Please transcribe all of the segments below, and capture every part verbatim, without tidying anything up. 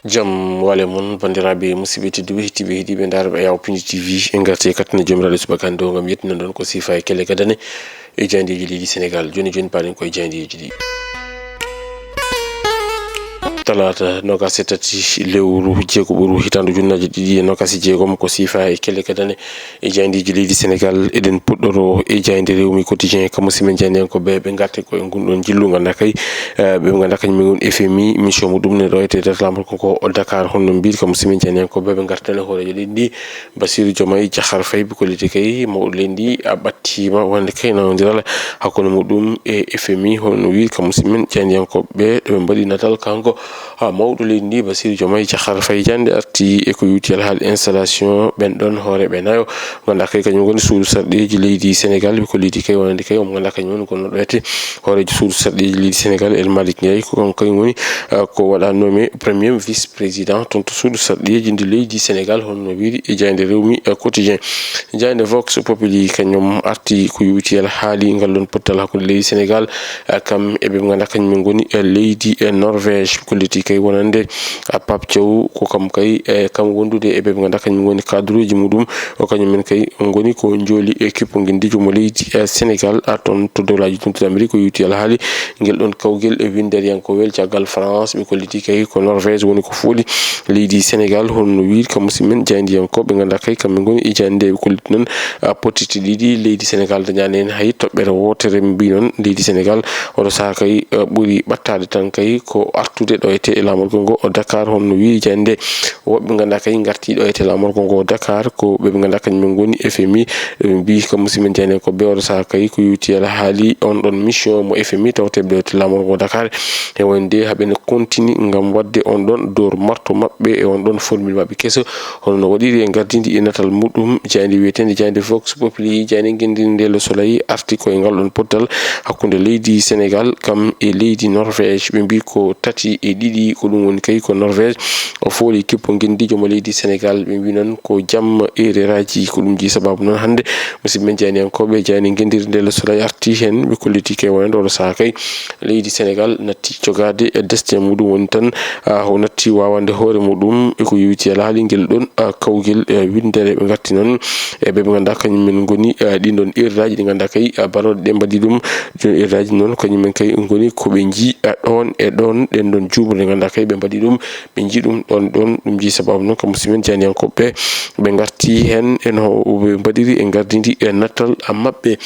Jam wale mon, banndiraaɓe musidɓe tedduɓe, hettiiɓe, heɗiiɓe, ndaarɓe Yaw Pindi T V. En ngarti e kattane Joomiraaɗo subaka hannde o ngam yettinan ɗon ko siifa e kelle gadane e jaayndeeji leydi Senegaal. Jooni jooni, paalen ko e jaayndeeji ɗi. Talaata noogaas e tati lewru jeegoɓuru hitaande ujunnaaje ɗiɗi e noogaas e jeegom, ko siifa e kelle gadane e jaayndeeji leydi Senegaal. Eɗen puɗɗoro e jaaynde Rewmi Quotidien, kamo simen jaayndiyankooɓe ɓe ngarti ko e ngun ɗon njillu, nganndaa kay, eh, ɓe nganndaa kañum en F M I, mission muɗum ne ɗo e teddat laamorgo ngo o Dakar. Honno mbiyri kamo simen jaayndiyankooɓe ɓe ngarti e hooreejo leydi ndi, Bassirou Diomaye Diakhar Faye, ɓe kolliti kay mawɗo leydi ndi a ɓattiima wonde kay nawondiral hakkunde muɗum e F M I, hono no wiiri kamo simen jaayndiyankooɓe ɓe, ɓe mbaɗi natal kanko, ha, mawɗo leydi ndi, Bassirou Diomaye Diakhar Faye. Jaaynde arti e ko yowiti alhaali installation ɓen ɗon hooreeɓe nayo, nganndaa kay kañum woni suudu sarɗiiji leydi Senegaal, ɓe kolliti kay wonande kay, omo nganndaa kañum woni ko no ɗoyte hooreejo suudu sarɗiiji leydi Senegaal, El Malick Ndiaye, ko kanko kañum woni, ah, ko waɗa nommé premier vice président toon to suudu sarɗiiji ndi leydi Senegaal, hono no wiiri e jaaynde Rewmi, eh, Quotidien. Jaaynde Vox Populi kañum arti ko yowiti alhaali ngal ɗon pottal hakkunde leydi Senegaal, eh, kam e ɓe nganndaa kañum en ngoni, eh, leydi, eh, Norvège, kolliti kay wonande, eh, Pape Thiaw, ko kam kay, eh, kam wondude e ɓe nganndaa kañum ngoni cadre uji muɗum, o kañum en kay ngoni ko njooli e kippu ngindijo mo leydi, eh, Senegaal, a toon to dowlaaji tun to Amérique, ko yowiti alhaali ngel ɗon kawgel e winnderiyankowel caggal France, ɓe kolliti kay ko Norvège woni ko fooli leydi Senegaal, hono no wiiri kamo simen jaayndiyankooɓe nganndaa kay kamɓe ngoni e jaaynde ɓe kolliti noon, a, potiti ɗiɗi leydi Senegaal dañaani heen hay toɓɓere wootere. Mbi noon leydi Senegaal oɗo sahaa kay, a, ɓuri ɓattaade tan kay ko artude ɗo ete e laamorgo ngo o Dakar, hono no wiiri jaaynde. Woɓɓe nganndaa kay ngarti ɗo ete laamorgo ngo Dakar ko ɓe ɓe nganndaa kañum en ngoni F M I, ɓe mbi kamo simen jaayndiyankooɓe oɗo sahaa kay ko yowiti alhaali on ɗon mission mo F M I tawte ɗo ete laamorgo ngo Dakar. E wonde haɓene continue ngam waɗde on ɗon dor marto maɓɓe e on ɗon formule maɓɓe keso, hono no waɗiri e gardindi e natal muɗum. Jaaynde wiyeteende jaaynde Vox Populi, jaaynde ngenndi nde Le Soleil arti ko e ngal ɗon pottal hakkunde leydi Senegaal kam e leydi Norvège. Ɓe mbi ko tati e ɗiɗi, ko ɗum woni kay ko Norvège o fooli kippu ngendijo mo leydi Senegaal. Ɓe mbi noon ko jam erreur aji, ko ɗum jeyi sababu noon hannde musidɓe men jaayndiyankooɓe, jaaynde ngenndiri nde Le Soleil arti heen, ɓe kolliti kay wonande oɗo sahaa kay leydi Senegaal natti jogaade e destin muɗum woni tan, ah, o natti wawande hoore muɗum e ko yowiti alhaali ngel ɗon, ah, kawgel, eh, winndere. Ɓe ngarti noon e ɓe ɓe nganndaa kañum men ngoni, ah, ɗin ɗon erreur aji ɗi nganndaa kay, ah, barooɗe ɗe mbaɗi ɗum. Ɗin erreur aji noon kañum men kay ngoni ko ɓe nji, ah, ɗoon e ɗoon ɗen ɗon juumre nganndaa kay ɓe mbaɗi ɗum, ɓe nji ɗum ɗoon ɗoon. Ɗum jeyi sababu noon kam musidɓe men jaayndiyankooɓe ɓe ngarti heen en ho ɓe mbaɗiri e gardindi e natal maɓɓe.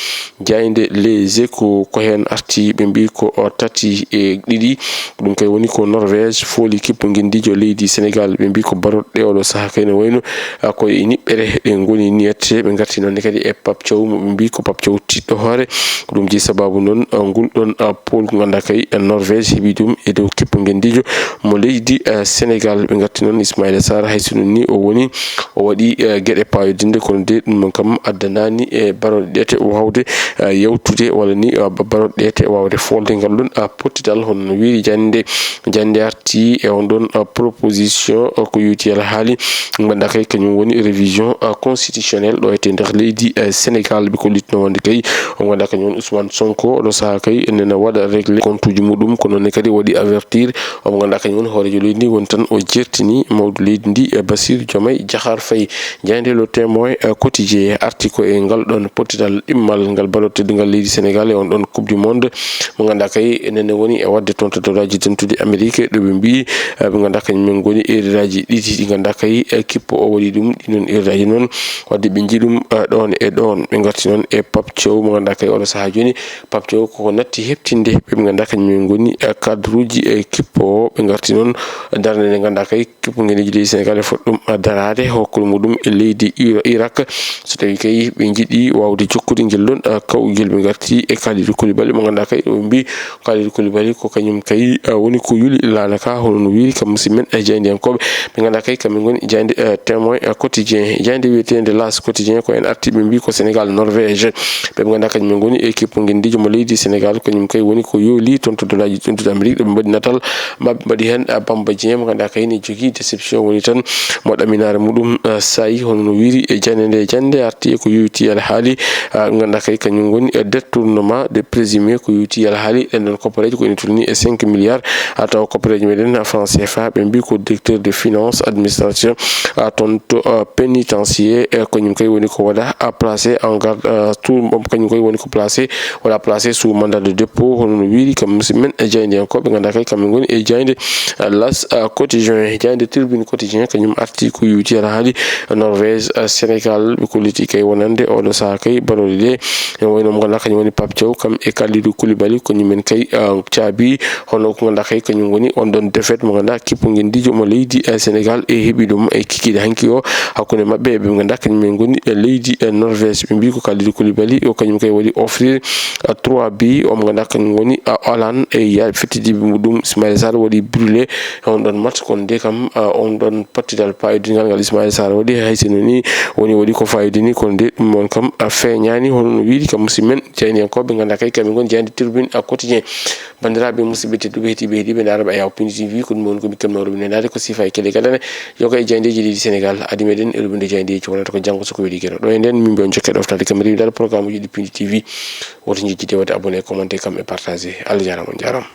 Jaaynde Les Échos ko heen arti, ɓe mbi ko o tati e ɗiɗi. Ɗum kay woni ko Norvège fooli kippu ngendijo leydi Senegaal. Ɓe mbi ko barooɗe oɗo sahaa kay no wayno, ah, ko e niɓɓere ɗe ngoni niyette. Ɓe ngarti noon ne kadi e Pape Thiaw, mo ɓe mbi ko Pape Thiaw tiɗɗo hoore. Ko ɗum jeyi sababu noon, ah, ngol ɗon, ah, pool ko nganndaa kay, ah, Norvège heɓi ɗum e dow kippu ngendijo mo leydi, ah, Senegaal. Ɓe ngarti noon Ismaïla Sarr, hay sinno ni o woni o waɗi, eh, geɗe paayodinɗe, kono de ɗum noon kam addanaani e barooɗe ɗe te waawde, eh, yewtude walla ni, eh, ba-, barooɗe ɗe te waawde foolde ngal ɗon, eh, pottital. Hono no wiiri jannde, jannde arti e on ɗon, eh, proposition, eh, ko yowiti alhaali mo ngannduɗaa kay kañum woni révision, eh, constitutionnelle ɗo e te nder leydi, eh, Sénégal. Ɓe kollitno wonde kay o ngannduɗaa kañum woni Ousmane Sonko oɗo sahaa kay nena waɗa réglé compte uji muɗum, kono ne kadi waɗi avertir omo ngannduɗaa kañum woni hooreejo leydi ndi, woni tan o jertini mawɗo leydi ndi, e Bassirou Diomaye Diakhar Faye. Jaaynde Le Témoin, eh, Quotidien arti ko e ngal ɗon pottital ɗimmal ngal ballon teddungal leydi Sénégal e on ɗon Coupe du Monde mo ngannduɗaa kay nene woni e waɗde toon to Dowlaaji Dentuɗi Amérique, ɗo ɓe mbii, eh, ɓe ngannduɗaa kañum en ngoni erreur aji ɗiɗi ɗi ngannduɗaa kay, eh, kippo o waɗi ɗum, ɗi noon erreur aji noon waɗde ɓe njii ɗum, eh, ɗoon e ɗoon. Ɓe ngarti noon e Pape Thiaw mo ngannduɗaa kay oɗo sahaa jooni Pape Thiaw koko natti heɓtinde ɓe ɓe ngannduɗaa kañum en ngoni, eh, cadre uji, eh, kippo o. Ɓe ngarti noon darnde nde ngannduɗaa kay kippu ngendiiji leydi Sénégal e foti ɗum, eh, daraade, hokkol muɗum e leydi Ira-, Irak. So tawii kay ɓe njiɗi waawde jokkude ngel ɗon, eh, kawgel, ɓe ngarti e Kalidou Koulibaly mo ngannduɗaa kay ɓe mbii Kalidou Koulibaly ko kañum kay, eh, woni ko yuli laana ka, hono no wiiri kam musidɓe men, eh, jaayndiyankooɓe. Ɓe ngannduɗaa kay kamɓe ngoni jaaynde, eh, Témoin, eh, Quotidien. Jaaynde wiyeteende L'As Quotidien ko en arti ɓe mbii ko Sénégal Norvège. Ɓe ɓe ngannduɗaa kañum en ngoni e kippu ngendiijo mo leydi Sénégal, kañum kay woni ko yooli toon to Dowlaaji Dentuɗi Amérique, ɗo ɓe mbaɗi natal Mbaɗi heen Bamba Dieng mo ngannduɗaa kay ne jogii déception, woni tan mo ɗaminaare muɗum saayi, hono no wiri e jannde nde. Jannde arti e ko yowiti alhaali ngannduɗaa kay kañum woni détournement de présumé, ko yowiti alhaali ɗen ɗon koppareeje ko ene tolni e cinq milliards. Tawa koppareeje meɗen franc C F A, ɓe mbi ko directeur de finance administration toon to pénitencier, e kañum kay woni ko waɗa placé en garde, tour kañum kay woni ko placé, waɗa placé sous mandat de dépôt, hono no wiri kam musidɓe men e jaayndiyankooɓe ngannduɗaa kay kamɓe ngoni e jaaynde L'As Quotidien. Jaaynde Tribune Quotidien kañum arti ko yowiti alhaali Norvège Sénégal, ɓe kolliti kay wonande oɗo sahaa kay baɗooɗe ɗe, ene wayno mo ngannduɗaa kañum woni Pape Thiaw, kam e Kalidou Koulibaly, ko ñumen kay caabi, hono ko ngannduɗaa kay kañum woni on ɗon défaite mo ngannduɗaa kippu ngenndiijo mo leydi Sénégal e heɓi ɗum e kikiiɗe hanki o hakkunde maɓɓe e ɓe ngannduɗaa kañum en ngoni e leydi e Norvège. Ɓe mbi ko Kalidou Koulibaly o kañum kay waɗi offrir trois bi, omo ngannduɗaa kañum woni Hollande e ya fettidiiɓe muɗum. Ismaïla Sarr waɗi brûlé on ɗon match, kono nde kam on ɗon pattidal payodingal ngal Ismaïla Sarr waɗi, hay sinno ni woni waɗi ko fayodini, kono nde ɗum on kam feeñaani, hono no wiri kam musidɓe men jaayndiyankooɓe ngannduɗaa kay kamɓe ngoni jaaynde Tribune Quotidien. Banndiraaɓe musidɓe tedduɓe heɗiiɓe heɗiiɓe ndaarɓe Ayaw Pindi T V, ko ɗum woni ko mi kelma rubine ndaade ko sifa e kele gadane yoga e jaayndeeji leydi Sénégal. Adi meɗen e rubinde jaayndeeji wonata ko janngo so ko weli geno. Ɗo e nden min mbiyon jokke ɗoftaade kam riwdaade programme uji ɗi Pindi T V. Woto njejjide waɗde abonné, commenté kam e partagé. Allah jaaraama, on jaaraama.